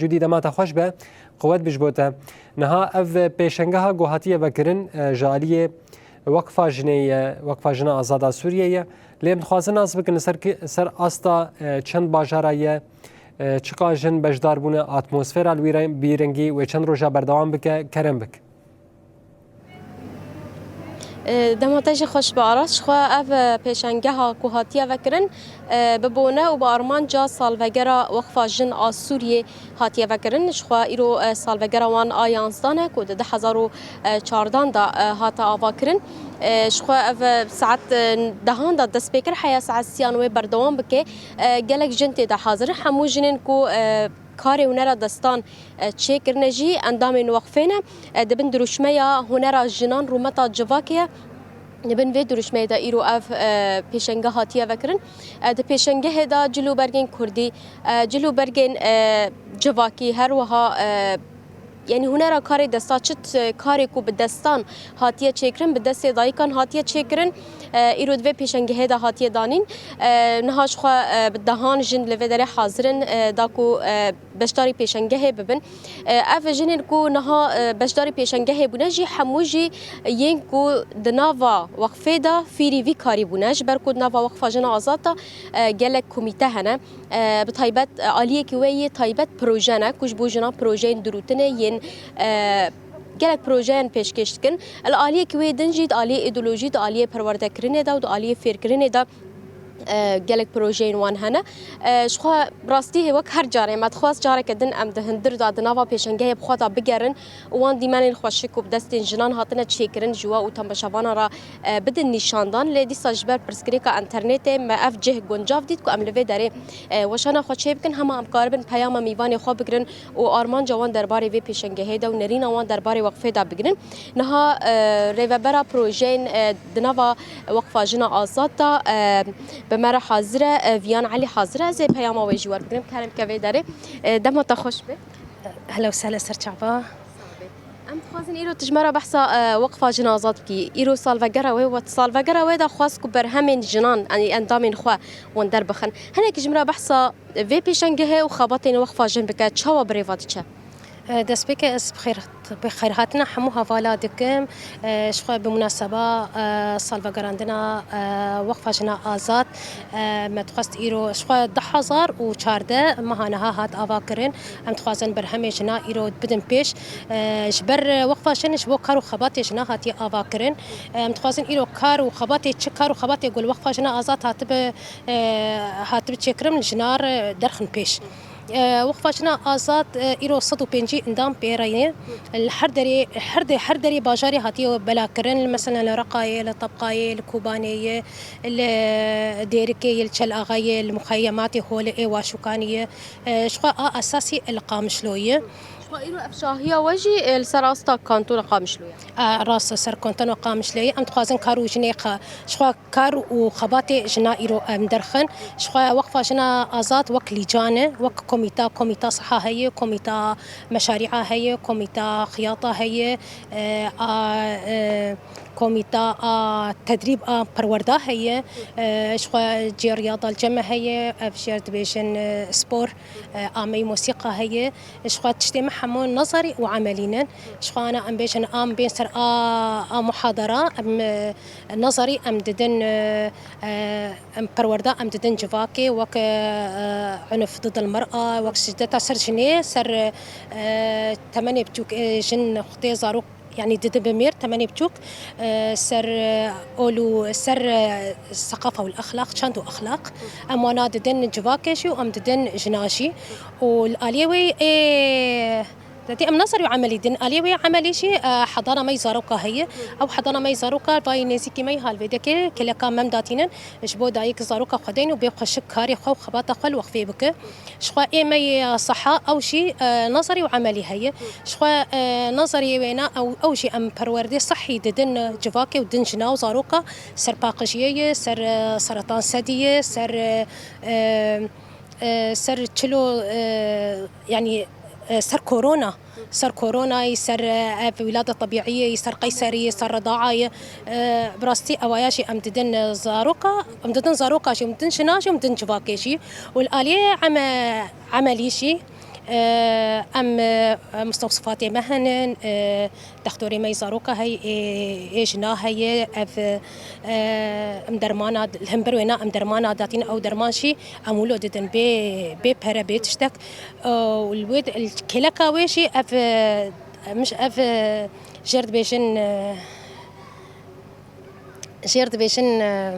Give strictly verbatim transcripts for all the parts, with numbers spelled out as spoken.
Cûdî, dema te xweş be, quwet bi ji bo te. Niha ev pêşengeha ku hatiye vekirin, e, ji aliyê Weqfa Jinê ye, Weqfa Jina Azad a Sûriyê ye. Lê em dixwazin nas bikin li ser ki-, ser asta, e, çend bajara ye, e, çiqa jin beşdar bûne, atmosfera li wî re-, bîrengî wê çend roja berdewam bike, kerem bik. E, dema te jî xweş be Aras. Ji xwe ev, e, pêşengeha ku hatiye vekirin, e, bi bone û bi armanca salvegera Weqfa Jin a Sûriyê hatiye vekirin. Ji xwe îro, e, salvegera wan a yanzdan e ku di du hezar û çardan de, e, hate avakirin. E, ji xwe ev, e, saet, e, dehan de dest pê kir, heya saet sîyan wê berdewam bike. E, gelek jin tê de hazir in. Hemû jinên ku, e, karê hunera destan, e, çêkirine jî endamên weqfê ne. E, di bin dirûşmeya hunera jinan rûmeta civakê ye. Di bin vê dirûşmeyê de îro ev, e, pêşenge hatiye vekirin. E, di pêşengehê de cil û bergên kurdî, e, cil û bergên, e, civakî, her wiha, e, yanî hunera karê desta, çi t-, karê ku bi destan hatiye çêkirin, bi destê dayikan hatiye çêkirin, e, îro di vê pêşengehê de hatiye danîn. E, niha ji xwe, e, bi dehan jin li vê derê hazir in, e, da ku, e, beşdarî pêşengehê bibin. E, ev jinên ku niha, e, beşdarî pêşengehê bûne jî hemû jî yên ku di nava weqfê de fîrî vî karî bûne, ji ber ku di nava Weqfa Jina Azad de, e, gelek komîte hene. E, bi taybet, e, aliyekî wê yê taybet proje ne, ku ji bo jinan projeyên dirûtinê yên, e, gelek projeyên pêşkêş dikin. Li aliyekî wê din jî di aliyê îdeolojî, di aliyê perwerdekirinê de û di aliyê fêrkirinê de, e, gelek projeyên wan hene. E, ji xwe rastî wek her carê me dixwest careke din em di hundir de di nava pêşengehê bi xwe de bigerin û wan dîmenên xweşik ku bi destên jinan hatine çêkirin ji we û temaşevanan re, e, bidin nîşandan. Lê dîsa ji ber pirsgirêka înternetê me ev cih guncav dît ku em li vê derê, e, weşana xwe çê bikin, hema em karibin peyama mîvanê xwe bigirin û armanca wan derbarê vê pêşengehê de û nerîna wan derbarê weqfê de bigirin. Niha, e, rêvebera projeyên, e, di nava Weqfa Jina Azad de, e, bi me re hazir e, e, Viyan Elî hazir e. Ez ê peyama wê jî werbigirim. Kerem ke vê derê. E, dema te xweş be. Hela û sehla ser çava. Em dixwazin îro tu ji me re behsa, e, Weqfa Jina Azad bikî. Îro salvegera wê, we salvegera wê de xwest ku berhemên jinan, yanî endamên xwe wan derbixin. Hinekî ji min re behsa vê pêşengehê û xebatên Weqfa Jin bike, çawa bi rê ve diçe? E, destpêkê ez bi xêr, bi xêrhatina hemû hevala dikim. E, ji xwe bi munaseba, e, salvegerandina, e, Weqfa Jina Azad, e, me dixwest îro, ji xwe du hezar û çardeh meha niha hat avakirin. Em dixwazin berhemê jina îro bidin pêş. E, ji ber Weqfa Jin ji bo kar û xebatê jina hatiye avakirin. E, em dixwazin îro kar û xebatê, çi kar û xebatê ku li Weqfa Jina Azad hatibe, e, hatibe çêkirin, li jina re derxin pêş. E, Weqfa Jina Azad, e, îro sed û pêncî endam pê re ye. Li her derê, her de-, her derê bajarê hatiye belakirin. Li, mesela li Reqayê, li Tebqayê, li Kobanê ye, li Dêrikê ye, li Çelaxê ye, li muxeyematê holê ê Waşûkanê ye. E, ji xwe a esasî li Qamişlo ye. Ji xwe îro ev şahiya we jî, e, li ser asta kantona Qamişlo ye? E, rast e, ser kantona Qamişlo ye. Em dixwazin kar û jinê xwe, ji xwe kar û xebatê jina îro em derxin. Ji xwe Weqfa Jina Azad wek lîcan e, wek komîta, komîta siha heye, komîta meşarî'a heye, komîta xiyata heye, e, a, e, komîta a tedrîb a perwerda heye, e, ji xwe cê riyada li cem me heye, ev jê re dibêjin, e, spor, e, ameyî mosîqa heye. Ji xwe tiştê me hemû nezerî û emelî ne. Ji xwe ana em bêjin, a em bên ser a, a muhadara, em, e, nezerî em didin, e, e, em perwerda em didin civakê, wek, e, e, unf did il mer'a, wek şideta ser jinê, ser, e, temenê biçûk, e, jin xwedê zarok, yanî didin bi mêr, temenê biçûk, e, ser, e, ol û ser, e, seqafa û exlaq, çand û exlaq. Em wana didin civakê jî û em didin jina jî. Û li aliyê wê ê, Dedî em nazarî û emelî din. Aliyê wê emelî jî, e, hedana me yê zaroka heye. Ew hedana me yê zaroka vayî nêzîkî me yê Halvêdekê, kileka me em datînin. Ji bo dayik zaroka xwe deyn û bê xweşik karê xwe û xebata xwe li wexfê bike. Ji xwe ê me yê seha ew jî, e, nazarî û emelî heye. Ji xwe, e, nazariyê wêna ew, ew jî em perwerdê sehî didin civakê û din jina û zaroka ser paqijiyê ye, ser, e, seretan sedî ye, ser, e, e, e, ser çilo, e, yanî, e, ser korona, ser koronayê, ser, e, ev wîlada tebîîyê, ser qeyseriyê, ser redaayê, e, bi rastî ewaya jî em didin, e, zaroka, em didin zaroka jî, em didin jina jî, em didin civakê jî. Û li aliyê eme-, emelî jî, Em, e, mistewsifatê me henin, e, dextorê me yê zaroka heye, ê, ê jina heye, ev, e, em dermana, li hember wêna em dermana datîn, ew derman jî em wilo didin bê, bê pere, bê tiştek. E, û li wê, li kêleka wê jî ev, e, em ji ev, e, jêr dibêjin, e, Jêr dibêjin, e,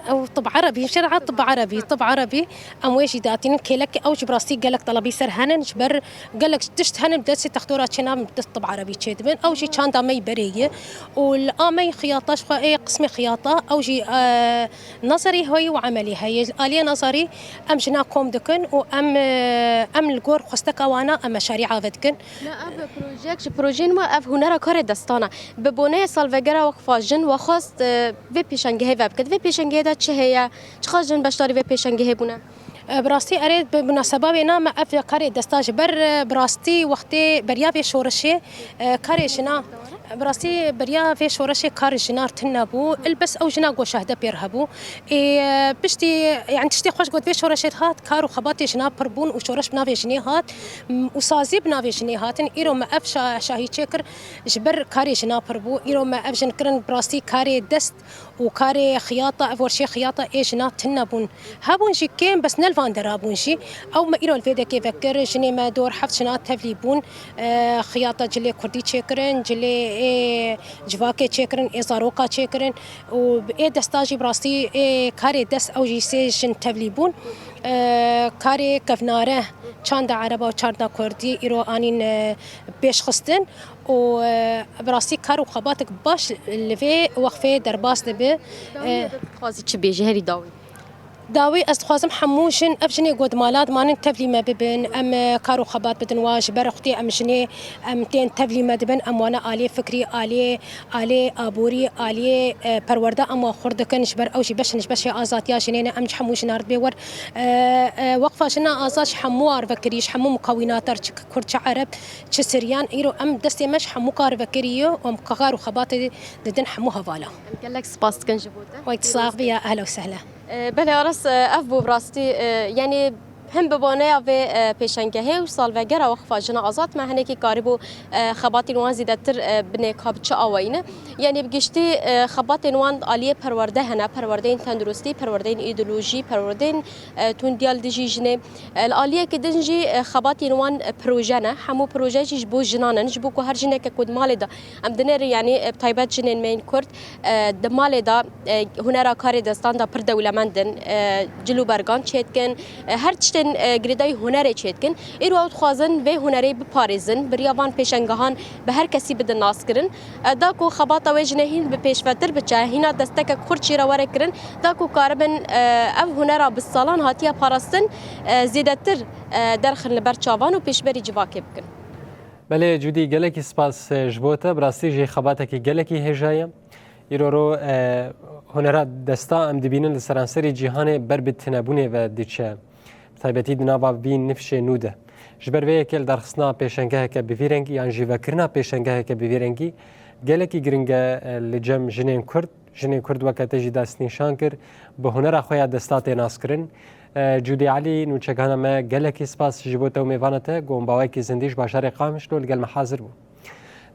ew tib erebî, şer'a tib erebî, tib erebî, em wê jî datînin kêlek, ew jî bi rastî gelek telebî ser henin, ji ber gelek tişt henin, bi destê textora çêna, bi dest tib erebî çêdibin, ew jî çanda me yî berê ye. Û li a me yî xiyata, ji xwe ê qismê xiyata, ew jî, e, nazerî heye û emelî heye. Li aliyê nazerî em jina kom dikin û em, e, em li gor xwesteka wana em meşarî ave dikin. Na ev projeyek ji projeyên we ev hunera karê destan e. Bi boneyê salvegera Weqfa Jin we xwest, e, vê pêşengehê vebikit. Vê pêşengehê de çi heye? Çiqas jin beşdarî vê pêşengehê bûne? E, bi rastî erê, bi munaseba wêna me ev karê desta ji ber, e, bi rastî wextê beriya vê şoreşê, e, karê jina, bi rastî beriya vê şoreşê karê jina tune bû. Ilbes ew jina ku şehde pêr hebû. Ê, piştî, yani tiştê xweş got, vê şoreşê hat, kar û xebatê jina pir bûn û şoreş bi navê jinê hat, m, û sazî bi navê jinê hatin. Îro me ev şa-, şahî çêkir, ji ber karê jina pir bû. Îro me ev jin kirin, bi rastî karê dest û karê xiyata, ev werşê xiyata ê jina tune bûn. Hebûn jî kêm, bes ne li van dera bûn jî. Ew me îro li vê dekê vekir, jinê me dor heft jina tevlî bûn. E, xiyata cilê kurdî çêkirin, cilê ê civakê çêkirin, ê zaroka çêkirin. Û bi ê desta jî bi rastî ê karê dest ew jî sê jin tevlî bûn. E, karê kevnare, çanda ereba û çanda kurdî îro anîn, e, pêşxistin û, e, bi rastî kar û xebatek baş li vê wexfê derbas dibe. Dawî E, dixwazî çi bêjî herî dawî? Dawî ez dixwazim hemû jin, ev jinê ku di mala dimanin tevlî me bibin, em, e, kar û xebat bidin wa, ji ber xwedê em jinê, em tên tevlî me dibin, em wana aliyê fikrî, aliyê, aliyê aborî, aliyê, e, perwerde em wa xurt dikin, ji ber ew jî beş in ji beşê azadiya jinê ne, em ji hemû jinar dibê wer. E, e, Weqfa Jina Azad ji hemû ar vekirî, ji hemû mukawînatar, çi kurd, çi ereb, çi siryan, îro em destê me ji hemû kar vekirî ye û em kar û xebatê didin hemû hevala. Em gelek spas dikin ji bo te. Wayt sax biya, ehla û sehla. E, belê Aras, e, ev bû bi rastî, e, yanî him bi boneya vê, e, pêşengehê û salvegera Weqfa Jina Azad me hinekî karîbû, e, xebatên wan zêdetir, e, binêka bi çi awayî ne. Yanî bi giştî, e, xebatên wan aliyê perwerde hene, perwerdeyên tenduristî, perwerdeyên îdeolojî, perwerdeyên, e, tundiya li dijî jinê. E, li aliyekî din jî, e, xebatên wan, e, proje ne. Hemû proje jî ji bo jinan in, ji bo ku her jineke ku di malê de em dinêrin, yanî, e, bi taybet jinên me yên Kurd, e, di malê de, e, hunera karê destan de pir dewlemend in, e, cil û bergan çêdikin, e, her tiştên, e, girêdayî hunerê çêdikin. Îro ew dixwazin vê hunerê biparêzin, bi riya van pêşengehan bi her kesî bidin naskirin. E, da ku xebata wê jinê hîn bi pêşvetir biçe, hîna destekek xurt jê re were kirin, da ku karibin, e, ev hunera bi salan hatiye parastin, e, zêdetir, e, derxin li ber çavan û pêşberî civakê bikin. Belê Cûdî, gelekî spas, e, ji bo te. Bi rastî jî xebatekî gelekî hêja ye. Îro ro, e, hunera desta em dibînin li seranserî cîhanê ber bi tinebûnê ve diçe. Bi taybetî di nava vî nifşê nû de. Ji ber vê yekê li darxistina pêşengeheke bi vî rengî yan jî vekirina pêşengeheke bi vî rengî gelekî giring e, e, li cem jinên Kurd. Jinên Kurd weke te jî destnîşan kir, bi hunera xwe ya desta tê naskirin. E, Cûdî Elî, nûçegihana me, gelekî spas ji bo te û mêvana te, ku hûn bi awayekî zindî ji bajarê Qamişlo li gel me hazir bû.